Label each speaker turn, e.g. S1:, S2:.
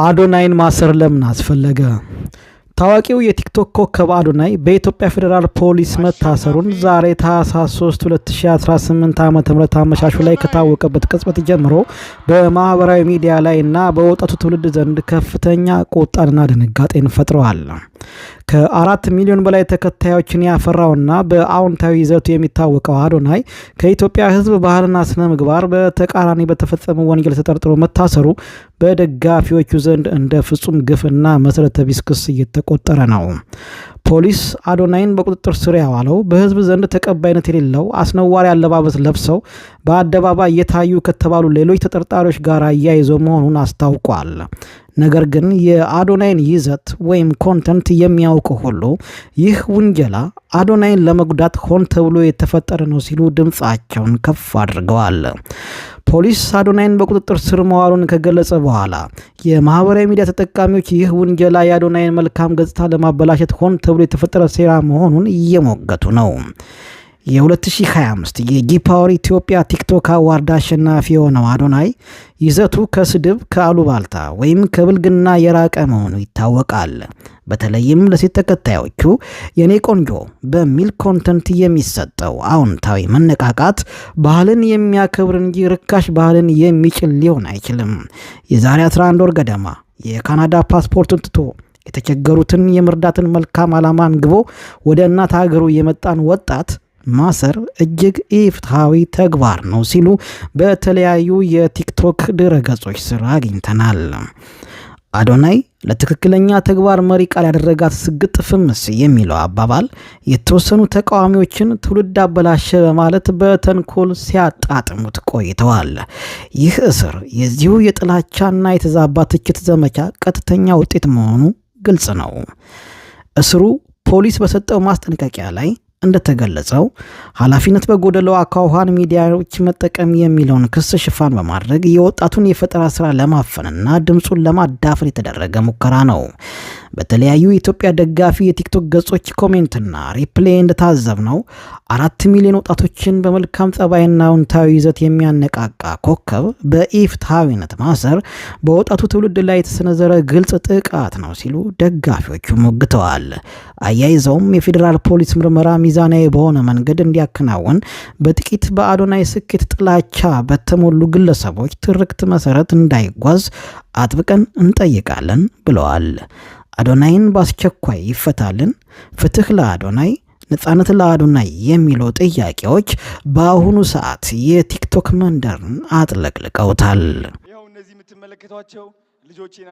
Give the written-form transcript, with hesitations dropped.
S1: አዶናይን ማሰር ለምን አስፈለገ? ታዋቂው የቲክቶክ ኮከብ አዶናይ በኢትዮጵያ ፌዴራል ፖሊስ መታሰሩን ዛሬ ታህሳስ 3 2018 ዓ.ም አመሻሹ ላይ ከታወቀበት ቅጽበት ጀምሮ በማህበራዊ ሚዲያ ላይ እና በወጣቱ ትውልድ ዘንድ ከፍተኛ ቁጣንና ድንጋጤን ፈጥረዋል። ከ4 ሚሊዮን በላይ ተከታዮችን ያፈራውና በአዎንታዊ ይዘቱ የሚታወቀው አዶናይ ከኢትዮጵያ ሕዝብ ባህልና ስነ ምግባር በተቃራኒ በተፈጸመ ወንጀል ተጠርጥሮ መታሰሩ በደጋፊዎቹ ዘንድ እንደ ፍጹም ግፍና መሰረተ ቢስ ክስ እየተቆጠረ ነው። ፖሊስ አዶናይን በቁጥጥር ስር ያዋለው በሕዝብ ዘንድ ተቀባይነት የሌለው አስነዋሪ አለባበስ ለብሰው በአደባባይ የታዩ ከተባሉ ሌሎች ተጠርጣሪዎች ጋር አያይዞ መሆኑን አስታውቋል። ነገር ግን የአዶናይን ይዘት ወይም content የሚያውቁ ሁሉ ይህ ውንጀላ አዶናይን ለመጉዳት ሆን ተብሎ የተፈጠረ ነው ሲሉ ድምፃቸውን ከፍ አድርገዋል። ፖሊስ አዶናይን በቁጥጥር ስር መዋሉን ከገለጸ በኋላ የማህበራዊ ሚዲያ ተጠቃሚዎች ይህ ውንጀላ የአዶናይን መልካም ገጽታ ለማበላሸት ሆን ተብሎ የተፈጠረ ሴራ መሆኑን እየሞገቱ ነው። የ2025 የ G Power ኢትዮጵያ ቲክቶክ Award አሸናፊ የሆነው አዶናይ ይዘቱ ከስድብ፣ ከአሉባልታ ወይም ከብልግና የራቀ መሆኑ ይታወቃል። በተለይም ለሴት ተከታዮቹ የኔ ቆንጆ በሚል content የሚሰጠው አዎንታዊ መነቃቃት ባህልን የሚያከብር እንጂ ርካሽ ባህልን የሚጭን ሊሆን አይችልም። የዛሬ 11 ወር ገደማ የካናዳ ፓስፖርቱን ትቶ የተቸገሩትን የመርዳትን መልካም ዓላማ አንግቦ ወደ እናት ሀገሩ የመጣን ወጣት ማሰር እጅግ ኢፍትሐዊ ተግባር ነው ሲሉ በተለያዩ የቲክቶክ ድረገጾች ስር አግኝተናል። አዶናይ ለትክክለኛ ተግባር መሪ ቃል ያደረጋት ስግጥ ፍምስ የሚለው አባባል የተወሰኑ ተቃዋሚዎችን ትውልድ አበላሸ በማለት በተንኮል ሲያጣጥሙት ቆይተዋል። ይህ እስር የዚሁ የጥላቻና የተዛባ ትችት ዘመቻ ቀጥተኛ ውጤት መሆኑ ግልጽ ነው። እስሩ ፖሊስ በሰጠው ማስጠንቀቂያ ላይ እንደተገለጸው ኃላፊነት በጎደለው አኳኋን ሚዲያዎች መጠቀም የሚለውን ክስ ሽፋን በማድረግ የወጣቱን የፈጠራ ስራ ለማፈንና ድምፁን ለማዳፈን የተደረገ ሙከራ ነው። በተለያዩ የኢትዮጵያ ደጋፊ የቲክቶክ ገጾች comment ና reply እንደታዘብነው 4 ሚሊዮን ወጣቶችን በመልካም ጸባይና አዎንታዊ ይዘት የሚያነቃቃ ኮከብ በኢፍትሐዊነት ማሰር በወጣቱ ትውልድ ላይ የተሰነዘረ ግልጽ ጥቃት ነው ሲሉ ደጋፊዎቹ ሞግተዋል። አያይዘውም የፌዴራል ፖሊስ ምርመራ ሚዛናዊ በሆነ መንገድ እንዲያከናውን፣ በጥቂት በአዶናይ ስኬት ጥላቻ በተሞሉ ግለሰቦች ትርክት መሰረት እንዳይጓዝ አጥብቀን እንጠይቃለን ብለዋል። አዶናይን በአስቸኳይ ይፈታልን፣ ፍትህ ለአዶናይ፣ ነጻነት ለአዶናይ የሚሉ ጥያቄዎች በአሁኑ ሰዓት የቲክቶክ መንደርን አጥለቅልቀውታል።
S2: ይኸው እነዚህ የምትመለከቷቸው ልጆቼ